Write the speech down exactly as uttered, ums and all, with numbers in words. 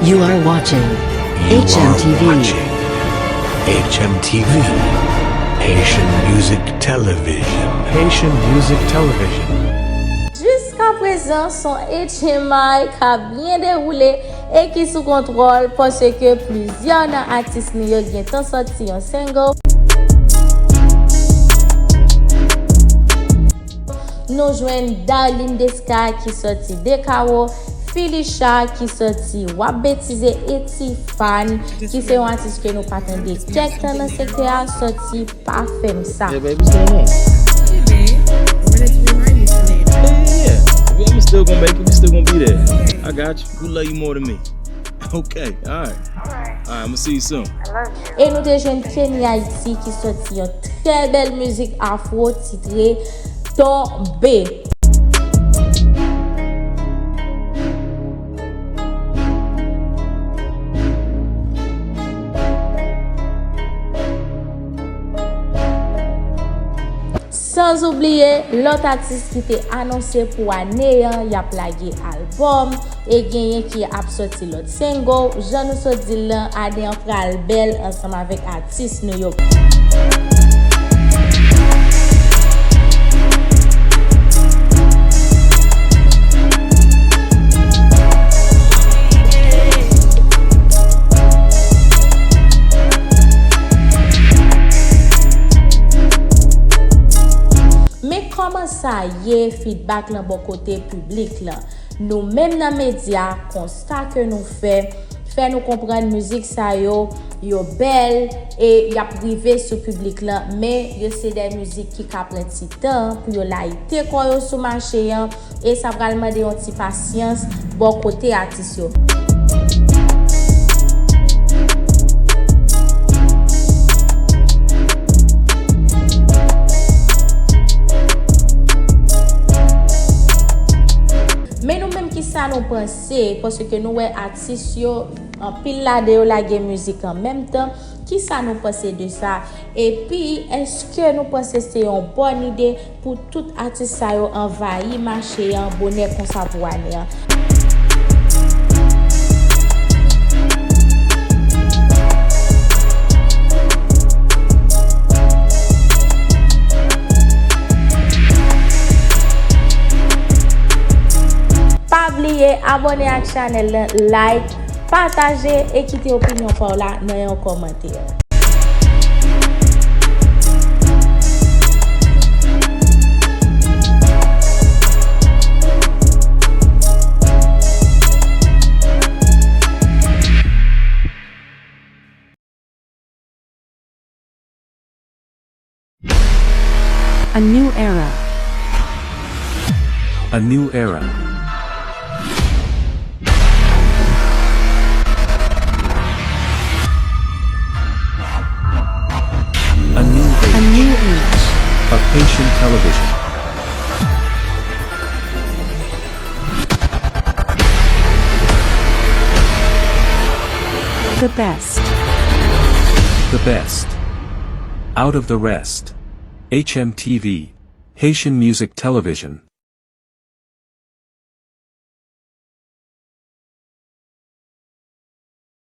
You are watching H M T V. H M T V, Haitian Music Television. Haitian Music Television. Jiska prezan, se yon H M I k ap byen dewoule e ki sou kontwòl, paske plizyè nan atis nou yo gentan sòti yon single. Nou jwenn Darline Desca ki sòti De Caro, Filisha ki sòti W ap Betize, e Tifan, ki se yon atis ke nou pa tande kèk tan nan sektè a, sòti Pa Fè M Sa. Yeah, baby, what's going on? Hey, babe. I wanted to remind you something. Yeah, yeah, yeah. We, I'm still gonna make it. We still gonna be there. Okay. I got you. Who love you more than me? Okay, all right. All right. All right, I'm gonna see you soon. I love you. E nou te jwenn Kenny Haiti ki sòti yon trè bèl mizik afro titre Tonbe. San oubliye lòt atis ki te anonse pou ane an, y ap lage albòm e genyen ki ap sòti lòt single. Jan nou sot di l lan, ane an pral bèl ansanm avèk atis nou yo. Men kòman sa ye, feedback lan bò kote piblik lan? Nou menm nan medya, konsta ke nou fè, fè nou konprann mizik sa yo, yo bèl e y ap rive sou piblik lan, men yo se de mizik ki ka pran ti tan pou yo layite kò yo sou mache an, e sa pral mande yon ti pasyans bò kote atis yo. Men nou menm, kisa nou panse? Paske nou wè atis yo, anpil ladan yo lage mizik an menm tan. Kisa nou panse de sa? Epi, èske nou panse se yon bòn ide pou tout atis sa yo anvayi mache an bonè konsa pou ane an? Pa bliye abòne ak chanèl lan, like, pataje e kite opinyon pa w la nan yon kòmantè. A new era. A new era. A new age. A new age. Of Haitian television. The best. The best. Out of the rest. H M T V, Haitian Music Television.